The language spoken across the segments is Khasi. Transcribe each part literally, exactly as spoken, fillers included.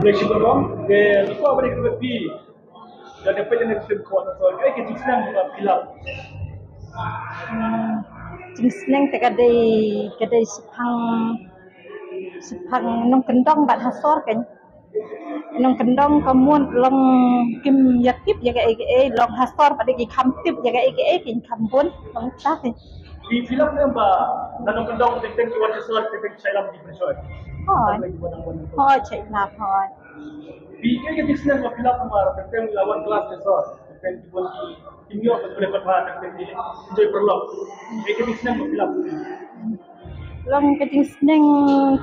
Te shi bynrong, te ko ba dei ka phi. Da dei phi ne ka film ko na so, ka dei ka jingsneng ba phi lap. Jingsneng te ka dei, ka dei shaphang, shaphang nongkyndong bad ha sor kein. Nongkyndong ka mut long kim ïatip ïa kaei kaei, long ha sor pat ki kham tip ïa kaei kaei, ki kham bun, long ta kein. Phi, phi lap ne em ba na nongkyndong teng teng ki wan sha sor, teng teng ki shah lam ki pynshoi? Hooid. Hooid, shah lam, hooid. Phi, kaei ka jingsneng ba phi lap namar teng teng la wan klas sha sor, teng teng ki bun ki, kim ïoh ban pule pathai, teng teng ki enjoy paralok. Kaei ka jingsneng ba phi lap? Long ka jingsneng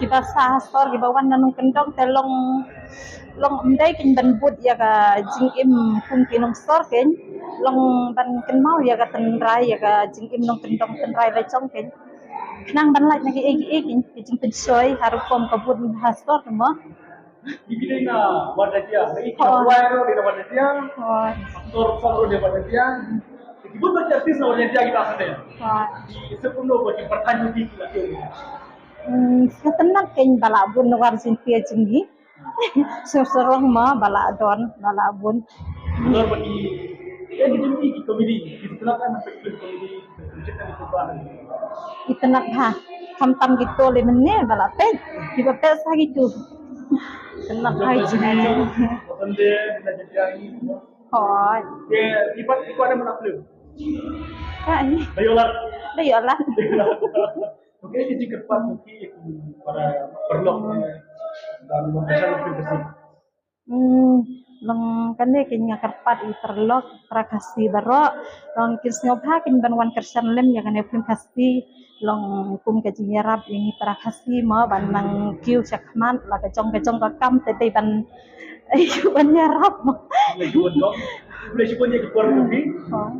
kiba sah ha sor kiba wan na nongkyndong te long, long ym dei kein ban bud ïa ka jingim kum ki nongsor kein. Long ban kynmaw ïa ka tynrai, ïa ka jingim nongkyndong tynrai la jong kein. Khnang ban lait na kaei kaei kein, ka jingpynshoi ha rukom ka bud ha sor mo. Phi dei na Wadadia, na i kina Hooid. Buai ruh dei na Wadadia. Hooid. Aktor song ruh dei Wadadia. Ki bun ba ki artist na Wadadia kiba sdang. Hooid. Ki sep kumno ba ki pyrthei ki la ki. Hmm, sngewtynnat kein ba la bun na war jingpia jinggi. Sngewsarong mo ba la don, ba la bun. Nor ba ki, eh, ki jinggi ki komedi, ki tynnat kan film komedi. Itynnat ha. Khamtam kito lei mynne ba la peit. Kiba peit sa kito. Itynnat ha. Hooid. Ka ni. Da ïoh lad. Da ïoh lad. Okay, ki jingkyrpad ki para paralok. Dan membesar lebih bersih. Hmm, long kane kein nga kyrpad ïa i paralok, para Khasi baroh, long kin sngewbha kein ban wan kyrshan lem ïa kane film Khasi, long kum ka jingïarap ïa ngi para Khasi mo ban nang kiew shakhmat la ka jong ka jong ka kam te dei ban, ai, ban ïarap mo. Boleh cuba dong. Boleh cuba dia ke luar negeri. Oh.